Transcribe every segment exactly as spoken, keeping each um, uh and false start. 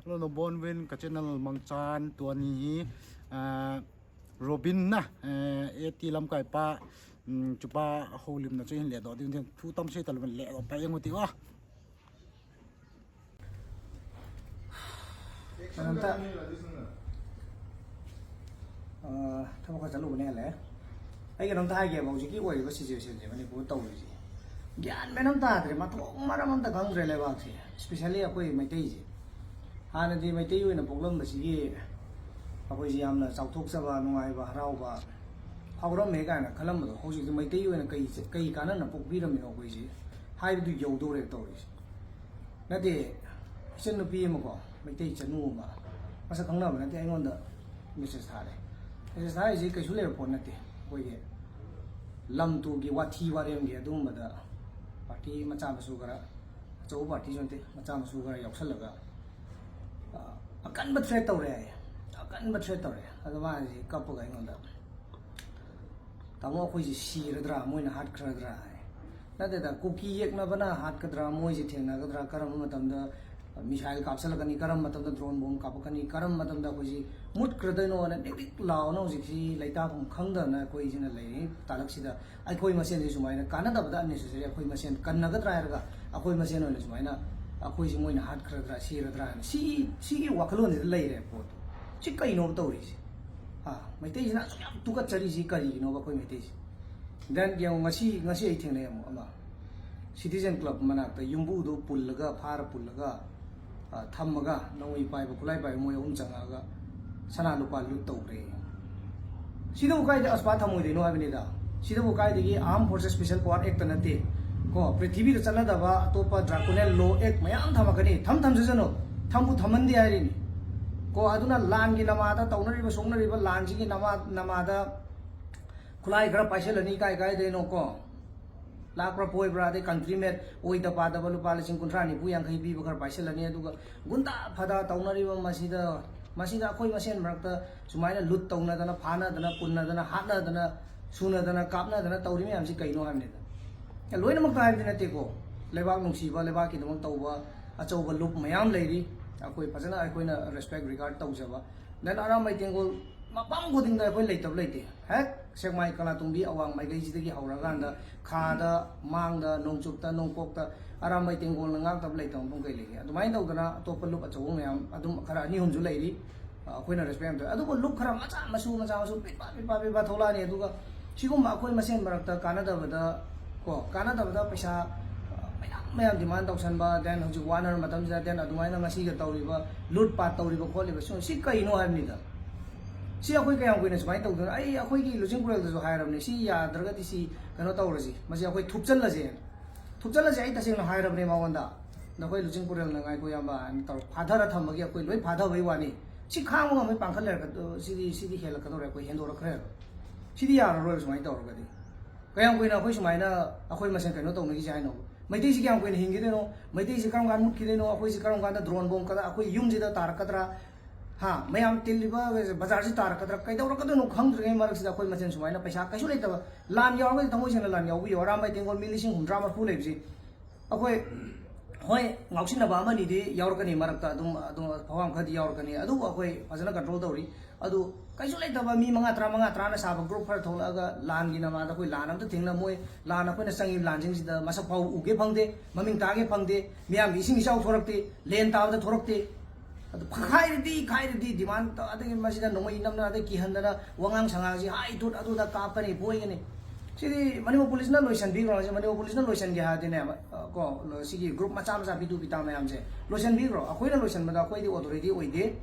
Hello, nabonuvin ka channel mangchan. Tuni hi, ah, Robin na, eh, A T lamkai pa, um, chupa houlimna chu hin ledoh ding, thu tam sei talou, ledoh pai jeng u hite. Ananta. Ah, thaba kha chalu ne le. Ai ka nang ta ge bau ji ki oi ba situation ji Manipur tau ji. Gyan me nang ta tre ma thong ma ra man ta kang tre le ba si. Especially akoi Meitei ji. Hana di Meitei oi na problem ba si ki. Akoi ji yamna chau thok sa ba nungai ba harau ba. Hau ram me ka na khalam ba ho ji Meitei oi na kai kai ka na na pok bi ram no koi ji. Hai du yo do re tau ji. Nate, ichan nupi ama ko, Meitei chanu ama. Masang khangna ba nate, aing'onda message thale. Message thale ji kaisu le phone nate. Koi ge. Lam tu gi wathi warem ge adum ba da. Party macha masu kara. Chou party jonte, macha masu kara yausal laga. Ah, akan ba threat tau re. Akan ba threat tau re. Adama ji kap ga aing'onda. Tamo khoi ji si ra dra, moi na hat khra dra. Nate da Kuki yekna bana hat ka dra, moi ji thengna ka dra, karam matam da, uh, missile kap sala kani, karam matam da drone bomb kap kani, karam matam da khoi ji mut khra dai no na dik dik lao no ji si lai ta phum khang da na khoi ji na lai ta lak si da. Ai khoi masen ji sumai na kana da ba da necessary khoi masen kan na ka dra ga, a khoi masen no sumai na, a khoi ji moi na hat khra dra, si ra dra. Si, si wa khalo ni lai re po. Si kai no to ri si. Ha, Meitei ji na chu yam tu ka chari ji kari no ba khoi Meitei ji. Then yang ngasi, ngasi ai theng le mo ama. Citizen Club manakta yumbu do pul laga, phar pul laga, ah, tham maga, nangoi pai ba, kulai pai moi um changa ga, sana lupa lut tau re. Sida bu kai de aspa tham moi de no abini da. Sida bu kai de ki Armed Forces Special Power Act na te. Ko, prithibi da chalna da ba, to pa Draconian Law Act mayam tham ka ni, tham tham se no, tham bu tham man di ai ri ni. Ko, aduna lan gi namada, tauna ri ba, songna ri ba, lan ji gi nama, namada, Khulai khara paisa lani kai kai de no ko. Lakh ra poi bra de country made oi da pa da ba lupa lising kunthra ni pu yang khai pi ba khara paisa lani aduga gunda phada tauna ri ba masida, masida khoi masen marakta sumaina lut tauna dana phana dana kunna dana hatna dana suna dana kapna dana tauri mayam si kaino ham ne da. Loina mak ta ham ne te ko. Leibak nungsi ba leibak ki dong tau ba achau ba lup mayam leiri. Akhoi phajana akhoi na respect regard tau jaba. Then Arambai Tenggol mapang ko ding da akhoi lei tab lei te. Hek, Sekmai Kalatungbi awang mai gai jidagi haura ganda, kha da, mang da, nongchup da, nongkok da, Arambai Tenggol na ngak tab lei tab pung kai lei. Adumai dau dana, atopa lup achau mayam, adum khara ani hum ju lei ri. Ah, akhoi na respect da. Adupa lup khara macha masu, macha masu, pit pa, pit pa, pit pa, thola ni, aduga. Sigum akhoi masen marakta, kana da ba da, ko, kana da ba da, paisa, ah, mayam, mayam demand tau san ba, then hujik wanar matam jida, then adumai na ngasi ga tau ri ba, lut pa tau ri ba, kholi ba, so, si kaino ham ni da. Si akhoi kayang koi na sumai tau dun, ai, akhoi ki Lujing Kurel da jo hai ram ni, si ya, darga ti si, kano tau ra si, masi akhoi thup chan la je. Thup chan la je, ai ta sing na hai ram ni ma wanda. Na khoi Lujing Kurel na ngai ko yam ba, an tau, phadha ra tham ba ki akhoi, loi phadha bai wani. Si khang ma mai pang khan le ka, si di, si di hel ka do re, koi hendo ra kre. Si di ya ra ro sumai tau ra ka di. Kayang koi na akhoi sumai na, akhoi masen kano tau na ki jai no. Meitei si kayang koi na hing ki de no, Meitei si karam kan mut ki de no, akhoi si karam kan da drone bomb ka da, akhoi yum ji da tar ka tra. Ha, mayam til li ba, bazar si tar ka tra, kai da ra ka de no khang dre marak si da akhoi masen sumai na paisa, kai su le ta ba, lan yau ka ta ngoi sen lan yau, yo Arambai Tenggol mi lising hum drama khu le si. Akhoi, hoi, ngau sin na ba ma ni di, yau ka ni marak ta, adum, adum, phawang ka di yau ka ni, adu akhoi, phajana control tau ri. Adu, kaisu lei taba mi manga tara, manga tara na saba group phar thola ga lan gi namada khoi lan am ta thing na moi, lan a khoi na sangi lan jing sida masa pau u ge phang de, maming ta ge phang de, miyam ising isau thorak te, len ta da thorak te. Adu khai ri ti, khai ri ti, demand ta, adu masida nongoi nam na, adu ki han da na, wangang sanga ji, hai tut, adu da kap ka ni, poi ka ni. Sidi Manipur Police na loisan bi ro, Manipur Police na loisan ge ha de ne, ko, lo, sigi group macha macha pitu pita mayam je. Loisan bi ro, akhoi na loisan ma da, akhoi di authority oi de.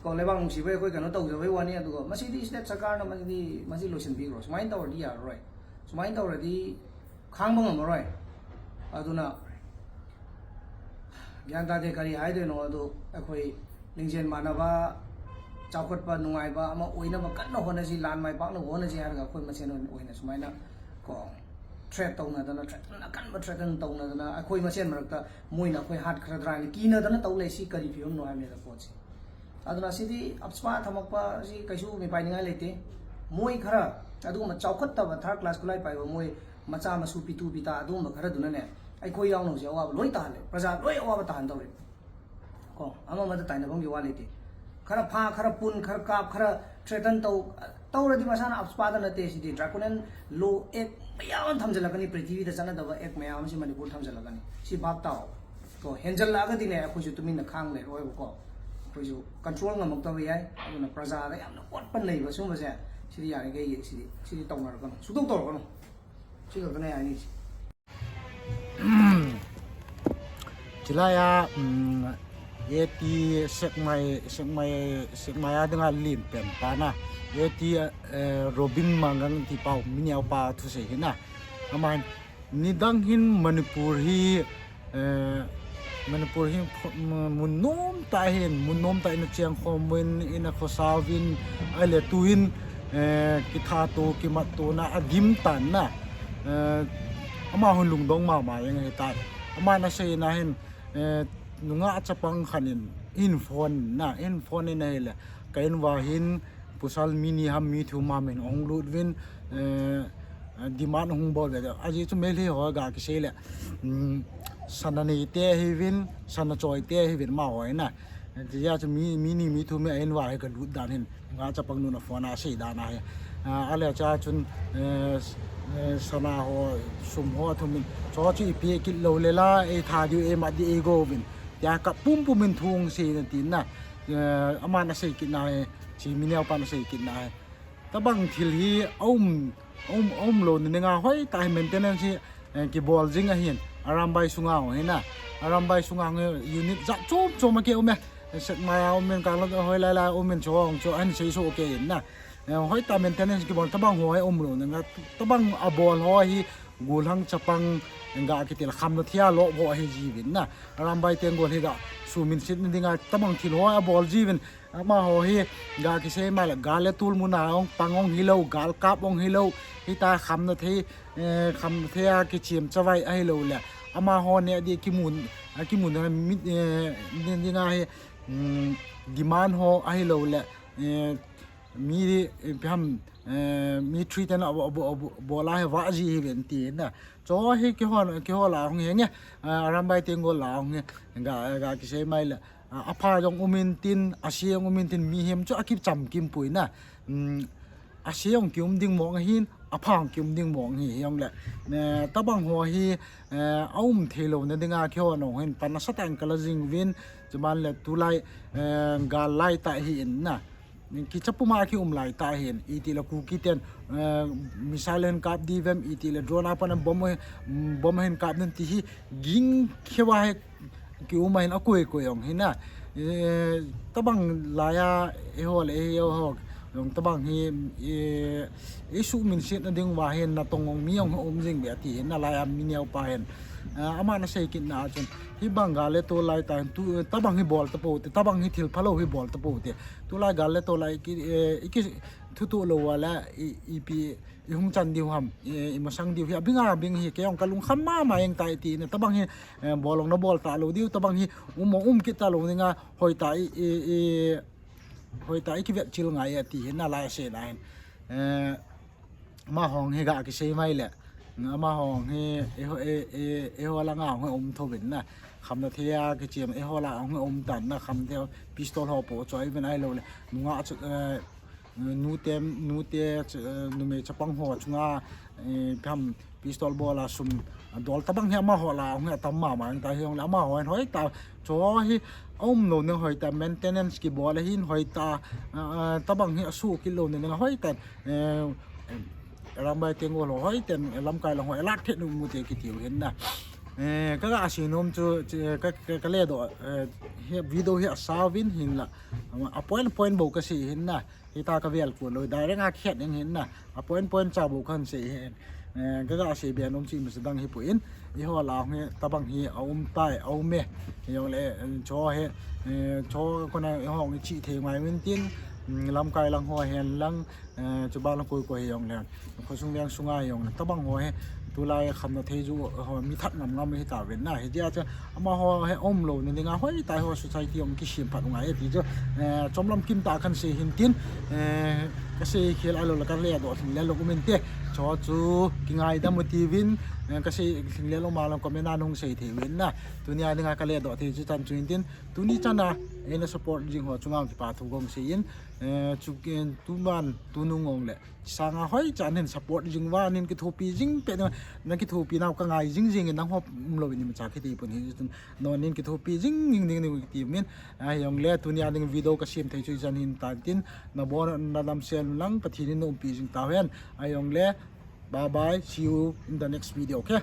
Ko leibak nungsi bai akhoi kano tau jawai wani aduga. Masi di state sarkar na masi di, masi loisan bi ro. Sumai tau di ya roi. Sumai tau di khang bang ma roi. Aduna. Gyan ta de kari hai de no adu akhoi lingjen mana ba, chaukhat pa nungai ba, ama oi na ba kan na hona ji lan mai bak na hona ji har ga akhoi masen oi na sumai na ko. Threat tau na da na threat na kan ba threat na tau na da na akhoi masen marak ta moi na akhoi hat khara dra ni ki na da na tau le si kari pi um no ha me da ko si. Aduna sidi apspa thamak pa si kaisu mi pai ni ngai le te. Moi khara, adu ma chaukhat ta ba third class kulai pai ba moi macha masu pitu pita adu ma khara duna ne. Ai khoi yau no si awa loi ta le, praja loi awa ba ta han tau le. Ko, ama ama ta taina bang ki wa le ti. Khara pha, khara pun, khara kap, khara threaten tau, tau ra di masana apspa da na te si di. Draconian law act mayam tham jala kani, prithvi da chana da ba act mayam si Manipur tham jala kani. Si bap tau. Ko, henjal la ka di ne, ko ju tumin na khang le, oi ko. Ko ju control ngam ta ba yai, ko na praja da yam na kot pan nei ba sum ba se. Si di ya ne ke ye, si di, si di tau na ra ka no. Su tau tau ka no. Si ka ka ne ya ni si. Chilai a, um, eti sekmai, sekmai, sekmai a dinga lim pen pa na. Eti, eh, Robin Mangang ti pau, mi neo pa thu sei hi na. Aman, nidang hin Manipur hi, eh, Manipur hi pho-, mu-, mun nom ta hin, mun nom ta in a chiang khom win, in a khosa win, ai le tu hin, eh, kitha to, kimat to na, a dim tan na. Eh, ama hun lungdong mama yang he ta. Ama na sei na hin, eh, nunga chapang khan in, in phone na, in phone in a hele. Ka in wa hin, pasal mi ni ham mi thum ham in ong lut vin, eh, demand ong bol ve. Aji chu Meitei ho ga kisei le, um, sana nei te hi vin, sana choi te hi vin ma ho na. Ti ya chu mi, mi ni mi thum mi a in wa hi ka lut dan hin. Nga chapang nun a phone a sei dan a hi. Ah, a le cha chun, eh, s-, eh, sana ho, sum ho thum in. Cho chu i pe kit lo le la, ei tha diu, ei mat di, ei go vin. Tia ka pum pum in thung sei na tin na. Eh, ama na sei kit na hi, chi mi neo pa na sei kit na hi. Tabang thil hi a um, a um, a um lo ni nga hoi ta hi maintenance hi, eh, kibol jing a hin. Arambai sunga ho hi na. Arambai sunga ho unit ja chom chom a ke um e. Sekmai a um in ka lo hoi lai lai um in cho hong cho an sei so ke in na. Eh, hoi ta maintenance kibol tabang ho hi um lo ni nga tabang a bol ho hi Golhang chapang nga kitil kham na thia lo ho hi ji vin na. Arambai Tenggol hi ga sumin sit ni dinga tabang thil ho a bol ji vin. Ama ho hi ga kisei ma le gal le tul mun a ong pang ong hi lo, gal kap ong hi lo. Hi ta kham na thei, eh, kham na thei a kichim chavai a hi lo le. Ama ho ne di kimun, a kimun na mit, eh, ni, ni nga hi, mm, demand ho a hi lo le. Eh, mi, eh, piham, eh, mi treat na bo, bo, bo, bola hi va ji hi ven ti na. Cho hi kiho, kiho la hong hi nge, eh, Arambai Tenggol la hong hi, ga, ga kisei mai le. A, a pha jong um in tin, a sia jong um in tin, mihem chu a kicham kim pui na. Um, a sia jong ki um ding mong hin, a pha jong ki um ding mong hi, hi jong le. Ne, tabang ho hi, eh, a um thei lo na dinga kiho no hin, pan a satan kala jing vin, chuman le tulai, eh, gal lai ta hi in na. Kicha puma ki um lai ta hin, i ti le Kuki ten, eh, missile hin kap di vem, i ti le drone a pan a bomb, bomb hin kap den ti hi, ging khewa he ki um a hin a koi koi jong hi na. Eh, tabang lai a, e ho le, e ho, jong tabang hi, eh, i sumin sit na ding wa hin na tong jong mi jong um jing be ti hin na lai a mi neo pa hin. Eh, ama na sei kit na chun, hi bang gal le tol lai ta hin, tu, tabang hi bol ta po te, tabang hi thil phalo hi bol ta po te. Tulai gal le tol a i ki, eh, i ki thutu lo wa la, i, i pi, i hung chan diu ham, i, i masang diu hi, a bing a bing hi, kei jong ka lungkham mama jeng tai ti na, tabang hi, eh, bol jong na bol ta lo diu, tabang hi, um jong um kit ta lo dinga, hoi ta i, i, i, hoi ta i kivet chil ngai a ti hi na lai a sei na hin. Eh, Ama hong hi ga kisei mai le. Ama hong hi, e ho, e, e, e ho la nga hong um tho vin na. Kham na thei a kichim, e ho la hong um tan na kham thei pistol ho po choi vin ai lo le. Nunga chu, eh, nu te, nu te, chu, eh, numei chapang ho chunga, eh, pham pistol bol a sum dol tabang hi ama ho la hong tam mama ta hi jong le ama ho hoi ta cho hi um lo ne hoi ta maintenance kibol a hin hoi ta, eh, eh, tabang hi a su kilo ne hoi ta. Eh, em, Arambai Tenggol ho hoi ten, eh, lamkai lang ho, eh, lak thet nu mu te kiti u hin na. Eh, ka ga sei nom chu, chu, ka, ka, ka le do, eh, hi video hi a sa vin hin la. A point, point bo ka sei hin na. Hi ta ka vel ko lo, direct a khet ning hin na. A point, point cha bo kan sei hin. Eh, ka ga sei be nom chi mi sa dang hi pu in. I ho la hi, tabang hi a um tai, a um e. Hi jong le, eh, cho hi, eh, cho ko na i ho ngi chi thei mai min tin. Mm, lamkai lang ho hen lang. Eh, chu bang la koi koi hi jong le, khosung veng sunga hi jong le, tabang ho hi, tulai kham na thei ju ho mi that ngam ngam hi ta vin na, hi dia chu, ama ho hi um lo na dinga hoi ta ho society jong kisem phat ngai ti chu, eh, chom lam kim ta kan sei hin tin, eh, ka sei khel a lo la kan le do thim le lo um in te, cho chu kingai dam u ti vin, Eh, kasei lhinglel um a lang comment a nahung sei thei uvin na. Tunia dinga kaledoh thei chu chan chu hintin. Tuni chana eina support jing ho chunga kipa thu gong seiyin. Eh, chu kin tuman tunung ong le sanga hoicha nahin support jing uva, nahin kithopi jing pet na, nakithopi nau kangai jing jingin, nangho umlouvin imacha kiti pon hi chun, non nahin kithopi jing jing ding ding kiti min. Ahijongle tunia ding video kasem thei chu ichan hin tantin, nabon nadamsel un lang Pathen in naumpi jing tauhen. Ahijongle bye bye, see you in the next video, okay?